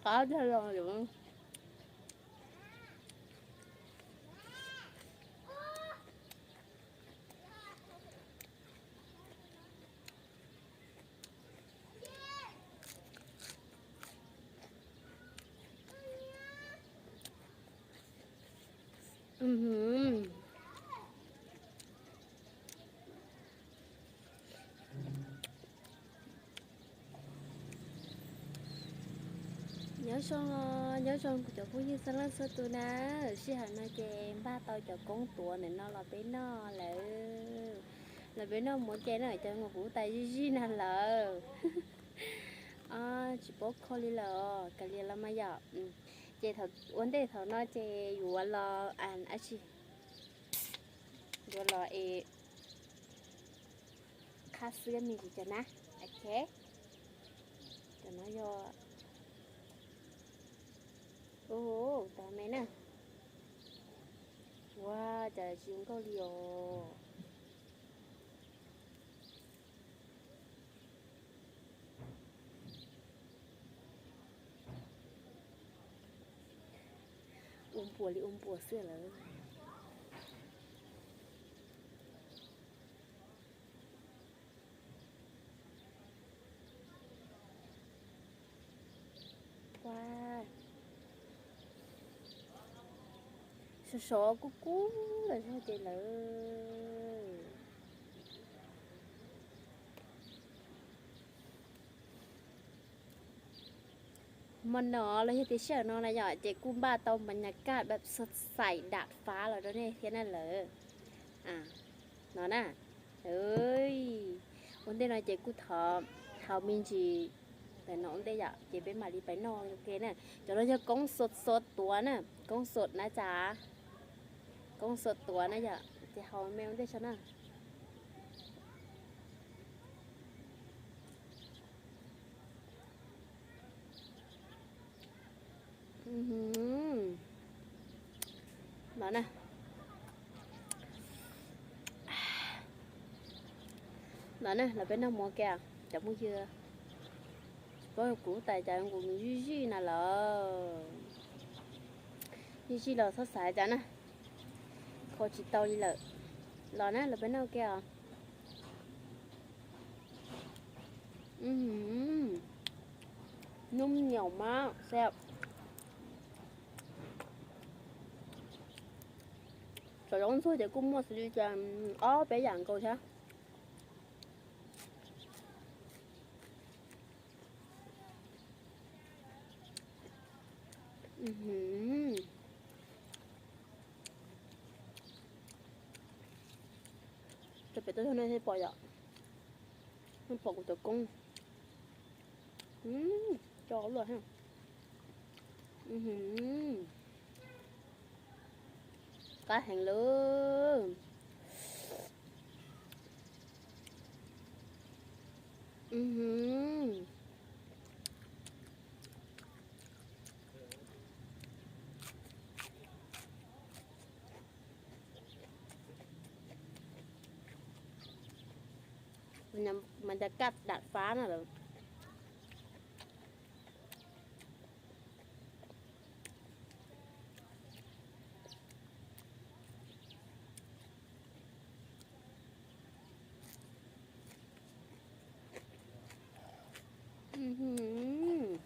Qab tag los lawm. Nyob zoo, nyob zoo kuv cov phooj ywg txhua leej txhua tus na. Sij hawm no ces npaj tau cov koob tuav ntawm no los peb noj lawm. Los peb noj mov ces na, cov no kuv tais zij zij na lawm. Tsis paub kho li lawm, kav liam los mas yom. Ces ua ntej thaum no ces yuav los, yuav los es qhab xwb me ntsis cov na. Ok, cov no yog, ua, tas me na. Ua, cas tsis zoo nkauj li os. Ua npuas li ua npuas xwb lawm. Sov sov kub kub los zog ces lawm. Hmo no los yog tias sij hawm no na yom, ces kuj npaj tau mas nyas kaj dab xaim dam fav los rau nej thiab na lawm. No na, ua ntej no ces kuj thov haus me ntsis ntawm no ua ntej yom, ces peb mam li pais noj ua ke na. Cov no yog koob xo xo tuav na, koob xo na cas, koob xo tuav na yom, ces haus me ua ntej tso na. Los na, los na, los peb noj mov ke cov phooj ywg. Tsis paub kuv tais cas kuv zij zij na lawm. Zij zij los txhob xav cas na, kho tsis tau li lawm. Los na, los peb noj ke os. Nub nyaum mas xav, cov zaub ntxuag ces kuj muaj xws li cas ob peb yam nkaus thiab. Cov pem toj zog nej thiaj pom yom, nej pom kuv cov koob, cov luaj, qab heev lawm. Mas cas kaj dam fab na lawm.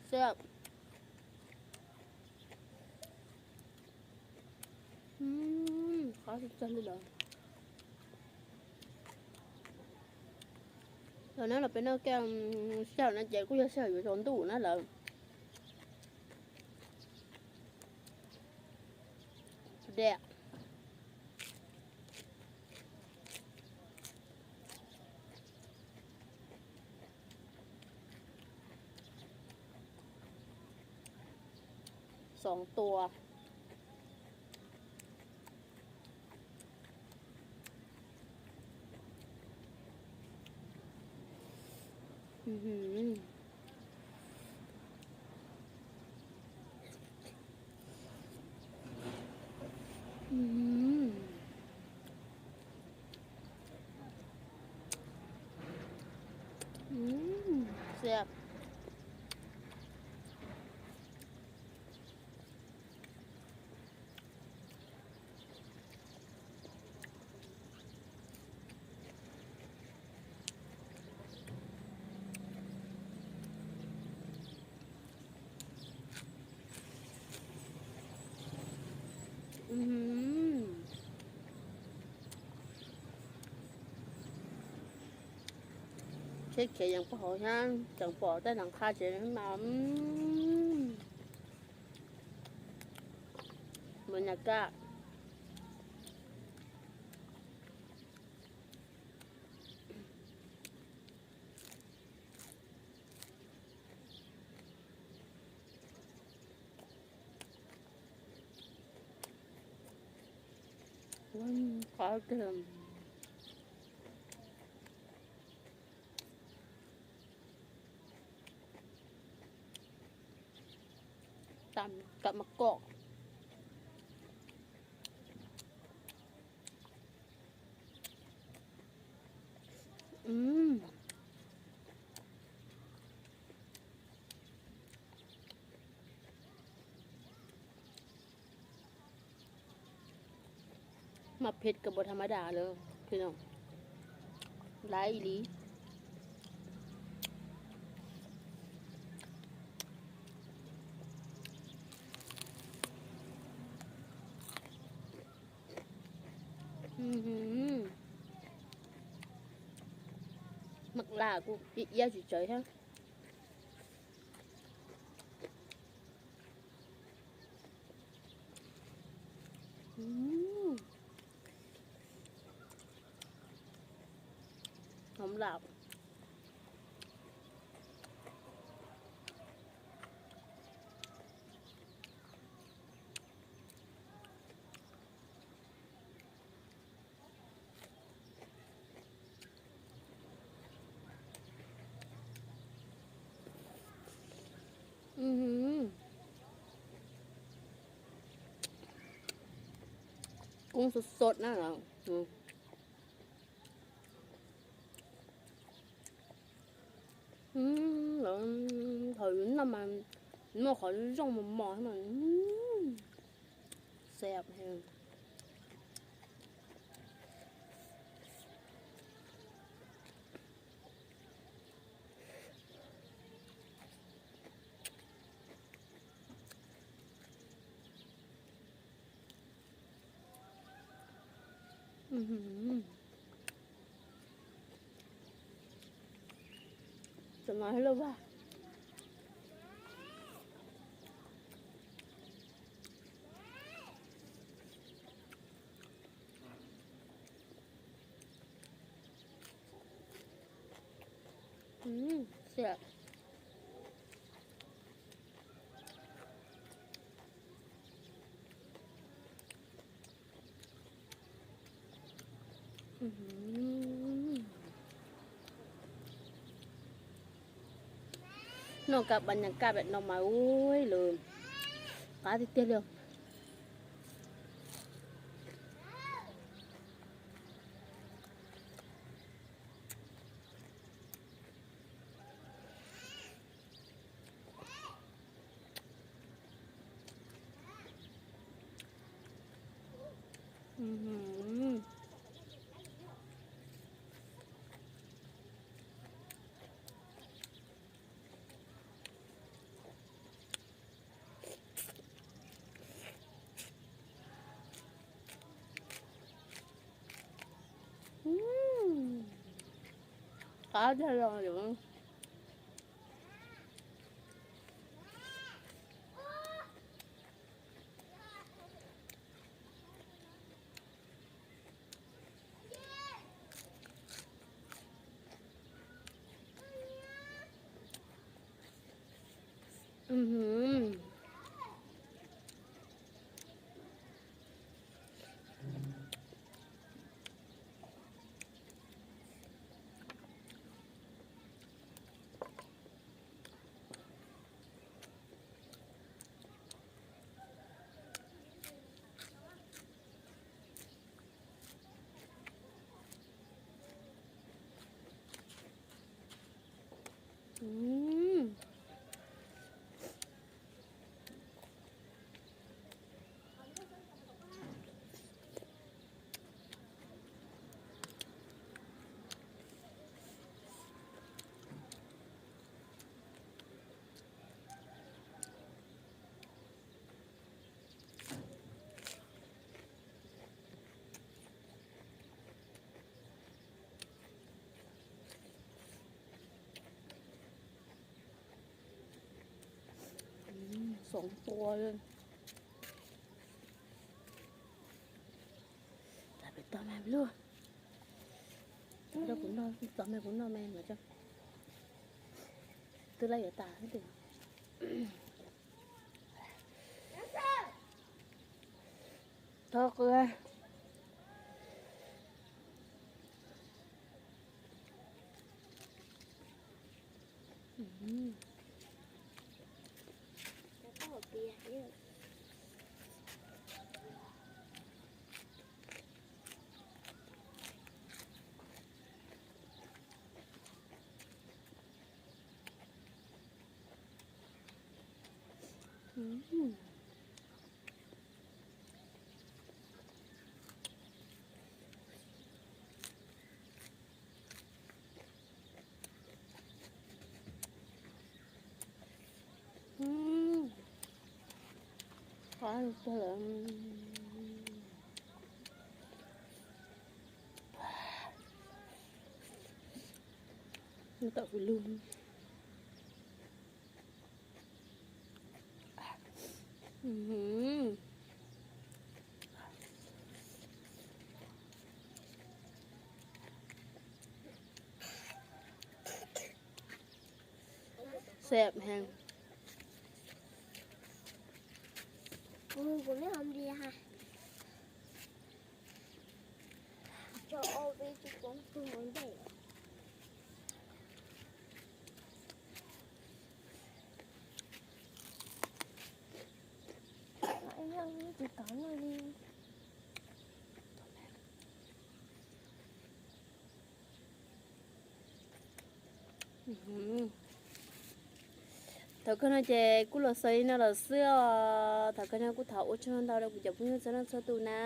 Siab. Qab tsis tsawg li lawm. Los na los peb noj ke, sij hawm no ces kuj yog sij hawm yuav tsaus ntuj na lawm. Dam. Xoom tua. Siab. Teb khiav yees pub hauv thiab tseem pom tej nram qha tsev mas. Mus nyas kaj. Qab kawg. Tam kam mas kom. Mas phem kawg npaum thas mas das lawm, laiv li. Mas las kuj iab tsis tsawv thiab. Hov lam. Koob sot sot na. Thaum yus noj mas noj qhov zoo mos mos mas. Xav heev. Txawm no lub vaj. Noj kaj pas nyas kaj pem no mas ua lawm qab tiag tiag li. Qab tag los. Toov tua li. Tag pem tog mas luaj. Rau kuv noj, txog me kuv noj me mas tso. Twb lawv yuav tas xwb. Thov qw. Qab tuag lawm. Noj tom kuv lug. Xav heev. Kuv, kuv mej ho npias ha. Tso ob peb tug koob tug hauv ntej. Tsis tau noj li. Thaum kawg no ces kuj los xaus li no lawm xwb os. Thaum kawg no kuj thov ua tsaug ntau rau kuv cov phooj ywg txhua leej txhua tus na.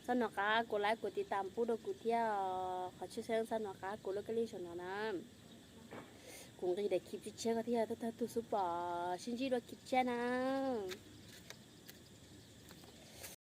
Txhob nco qab kuv like kuv tiv tam pub rau kuv thiab os. Qhov tshwj xeeb txhob nco qab kuv lub kab lij saum no na. Kuv nqis daim khib tshiab tshiab ko thiab, tag tag tug xub pom sib ntsib dua khib tshiab na.